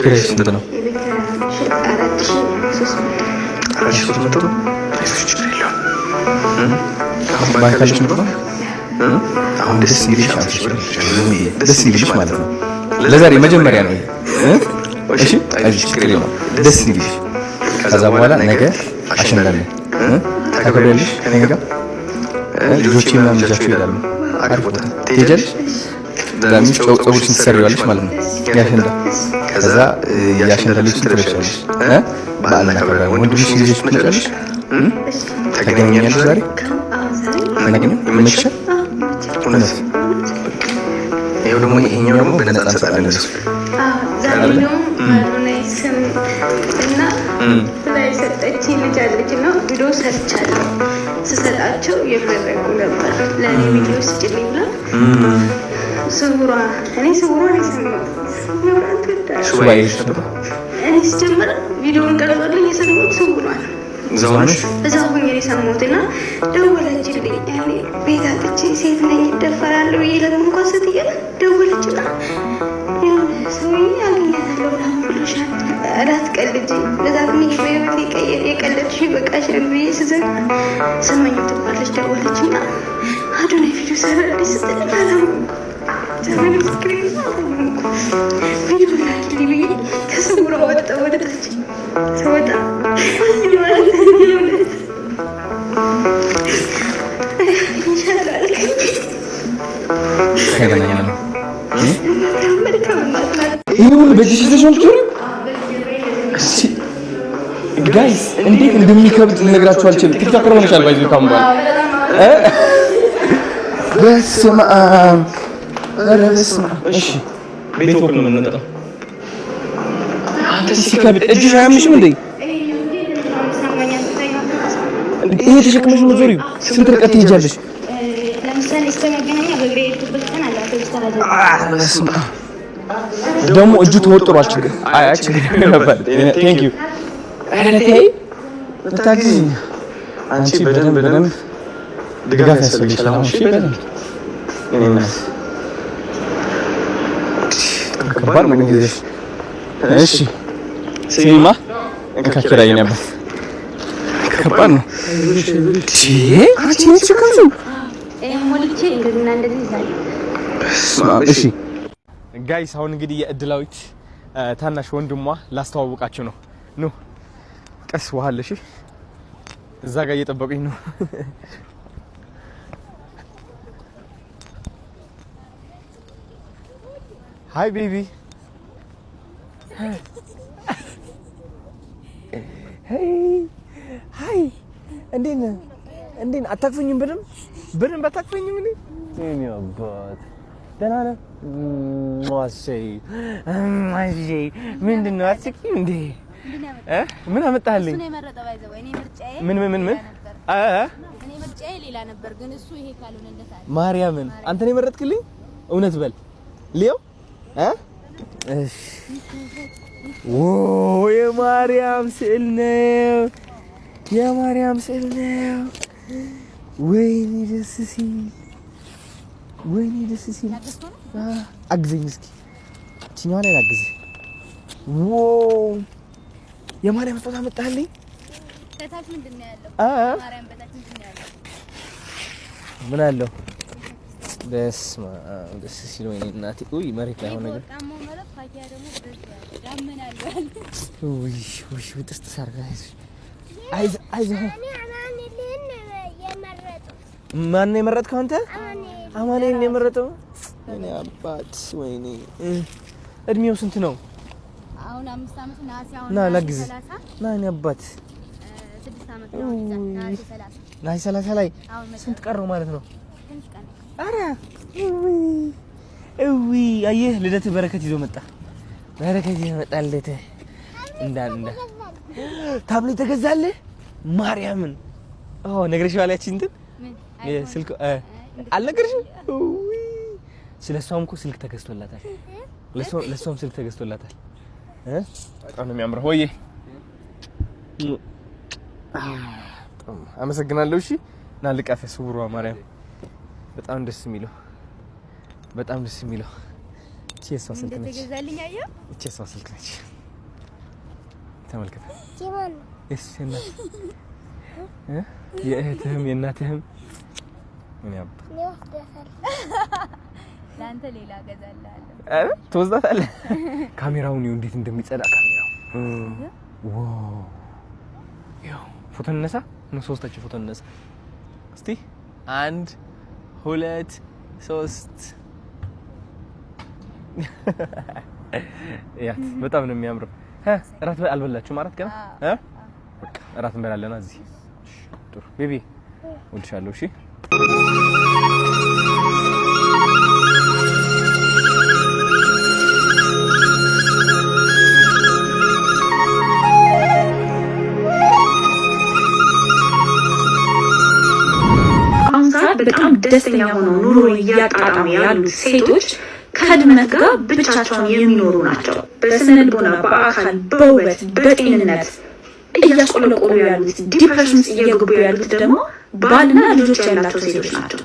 ኪራይ ስንት ነው? የቤት ኪራይ 4300። 4300። አይዞሽ፣ ችግር የለውም። አሁን ባንክ አለሽ? ምንድን ነው አሁን ደስ እንዲልሽ 50,000 ብር ደስ እንዲልሽ ማለት ነው። ለዛሬ መጀመሪያ ነው ይሄ። እሺ አይዞሽ፣ ችግር የለውም። ደስ እንዲልሽ። ከዛ በኋላ ነገ አሸንዳለን ታከብሪያለሽ ከእኔ ጋር፣ ልጆቼ ምናምን ይዣቸው ይሄዳሉ። አሪፍ ቦታ ትሄጃለሽ። ዳሚስ ፀጉርሽን ትሰሪዋለሽ ማለት ነው። የአሸንዳ፣ ከዛ የአሸንዳ ልብስን ትለብሻለሽ። በዓል እናከብራለን። ወንድምሽን ይዘሽ ትመጫለሽ። ታገናኛለሽ ዛሬ እናገኘው ይመችሻል? እውነት ይኸው ደግሞ ይሄኛው ደግሞ በነፃ እንሰጣለን ለሰው። ዛሬ እንደውም አዶናይ ስም እና ብላ የሰጠችኝ ልጅ አለች እና ቪዲዮ ሰርቻለሁ። ስሰጣቸው እየመረቁ ነበር። ለእኔ ቪዲዮ ስጭልኝ ብላ ስውሯ፣ እኔ ስውሯን የሰማሁት ስውሯን ትወዳለች። ሱባኤ ይዘሽ ነበር? እኔ ስጀምር ቪዲዮን ቀርጾልኝ የሰማሁት ስውሯን እዛው ሆነሽ? እዛ ሆኜ ነው የሰማሁት እና ደወለችልኝ። ያኔ ቤት አጥቼ ሴት ነኝ እደፈራለሁ ብዬ ለመንኳት ስትዬ ደወለችና የሆነ ሰውዬ አግኛታለሁ ምናምን ብሎሻል። እራት ቀልጂ፣ በዛት እኔ በህይወቴ የቀለድሽ ይበቃሻል ብዬ ስዘጋ ስመኝ ትባለች ደወለችና አዶናይ ቪዲዮ ሰራልኝ ስትል አላመንኩም። ዘመን ምስክሬ አላመንኩም። ቪዲዮ ላኪልኝ ብዬ ከስውሯ ወጣ ወደ ታች ስወጣ ማለት የእውነት ይሻላል። ተገናኘን። መልካም እናት ናት። ይሄ ሁሉ በእጅሽ ይዘሽ ነው የምትዞሪው? Guys፣ እንዴት እንደሚከብድ ልነግራችሁ አልችልም። TikToker ሆነሻል by the way ካሁን በኋላ። በስመ አብ፣ ኧረ በስመ አብ። እሺ ቤት ወክ ነው የምንመጣው። አንተ ሲከብድ እጅሽ አያምሽም እንዴ? ይሄ ተሸክመሽ የምትዞሪው ስንት ርቀት ትሄጃለሽ? ለምሳሌ እስከ መገናኛ በእግሬ የሄድኩበት ቀን አለ። አውቶቡስ ተራ ኧረ በስመ አብ። ደግሞ እጁ ተወጥሯል። ችግር አይ አይ ችግር ነበር። Thank you። ኧረ ተይ ብታግዢኝ። አንቺ በደንብ በደንብ ድጋፍ ያስፈልግሻል። አሁን እሺ፣ በደንብ የእኔ እናት፣ ከባድ ነው ግን ጊዜሽ። እሺ ስሚማ፣ እንካ ኪራይ ነበር። ከባድ ነው። አንቺ ነው የተሸከምሽው? ሞልቼ እንደዚህና እንደዚህ ይዛለሁ። እሺ guys፣ አሁን እንግዲህ የእድላዊት ታናሽ ወንድሟ ላስተዋውቃችሁ ነው። ኑ ቀስ ውሃ አለ። እሺ እዛ ጋር እየጠበቁኝ ነው። Hi baby፣ hi፣ እንዴት ነህ? እንዴት ነህ? አታቅፈኝም? በደንብ በደንብ አታቅፈኝም? እንዴ የእኔ አባት ደህና ነህ? እሰይ እሰይ። ምንድን ነው አትስቂም እንዴ? ምን አመጣህልኝ? ምን ምን ምን ምን እኔ ምርጫዬ ሌላ ነበር፣ ግን እሱ ይሄ ካልሆነለት አለ። ማርያምን አንተ ነው የመረጥክልኝ? እውነት በል ሊዮ እ እሺ ኦ የማርያም ስዕል ነው። የማርያም ስዕል ነው። ወይኔ ደስ ሲል፣ ወይኔ ደስ ሲል። አግዘኝ እስኪ እችኛዋ ላይ ላግዝህ። ዎ የማርያም ስጦታ መጣልኝ። ከታች ምንድን ነው ያለው? ማርያም በታች ምንድን ነው ያለው? ምን አለው? በስመ አብ ደስ ሲል። ወይኔ እናቴ። ውይ መሬት ላይ ሆነ ነገር ወርቃማው መረብ ፋኪያ ደግሞ በዚህ ያለ ዳመና አለ። ውይ ውይ ጥስጥስ አድርጋ። አይዞህ አይዞህ። ማን ነው የመረጥከው አንተ? አማኑኤል ነው የመረጠው። ወይኔ አባት ወይኔ። እድሜው ስንት ነው? አሁን 5 ዓመቱ ነሐሴ አሁን ና ላግዝህ። 30 ና እኔ አባት 6 ዓመት ነው ይዛል። ነሐሴ 30። ነሐሴ 30 ላይ አሁን ስንት ቀረው ማለት ነው? ትንሽ ቀን። ኧረ እዊ አየህ፣ ልደትህ በረከት ይዞ መጣ። በረከት ይዞ መጣ ልደትህ። እንዳ እንዳ ታብሌት ተገዛልህ? ማርያምን ኦ ነግረሽዋል? ያቺ እንትን ስልክ አልነገርሽም? እዊ ስለ እሷም እኮ ስልክ ተገዝቶላታል። ለእሷም ስልክ ተገዝቶላታል። በጣም ነው የሚያምረው። ወይዬ አመሰግናለሁ። እሺ ና ልቀፍህ። ስውሯ ማርያም በጣም ደስ የሚለው፣ በጣም ደስ የሚለው። እቺ የሷ ስልክ ነች። እንደተገዛልኝ አየህ። እቺ የሷ ስልክ ነች። ተመልከተ። እሱ የእናትህ እ የእህትህም የእናትህም ምን ያባ ለአንተ ሌላ እገዛልሃለሁ። ኧረ ትወስዳታለህ። ካሜራውን ይኸው እንዴት እንደሚጸዳ ካሜራው። Wow! ይኸው ፎቶ እንነሳ ነው፣ ሶስታችን ፎቶ እንነሳ እስቲ። አንድ፣ ሁለት፣ ሶስት። ያት በጣም ነው የሚያምረው። እራት አልበላችሁም? እራት ገና እ በቃ እራት እንበላለን እዚህ። እሺ፣ ጥሩ baby፣ እወድሻለሁ። እሺ። አሁን ሰዓት በጣም ደስተኛ ሆነው ኑሮ እያጣጣሙ ያሉት ሴቶች ከድመት ጋር ብቻቸውን የሚኖሩ ናቸው። በስነ ልቦና፣ በአካል፣ በውበት፣ በጤንነት እያስቆለቆሉ ያሉት፣ depression ውስጥ እየገቡ ያሉት ደግሞ ባልና ልጆች ያላቸው ሴቶች ናቸው።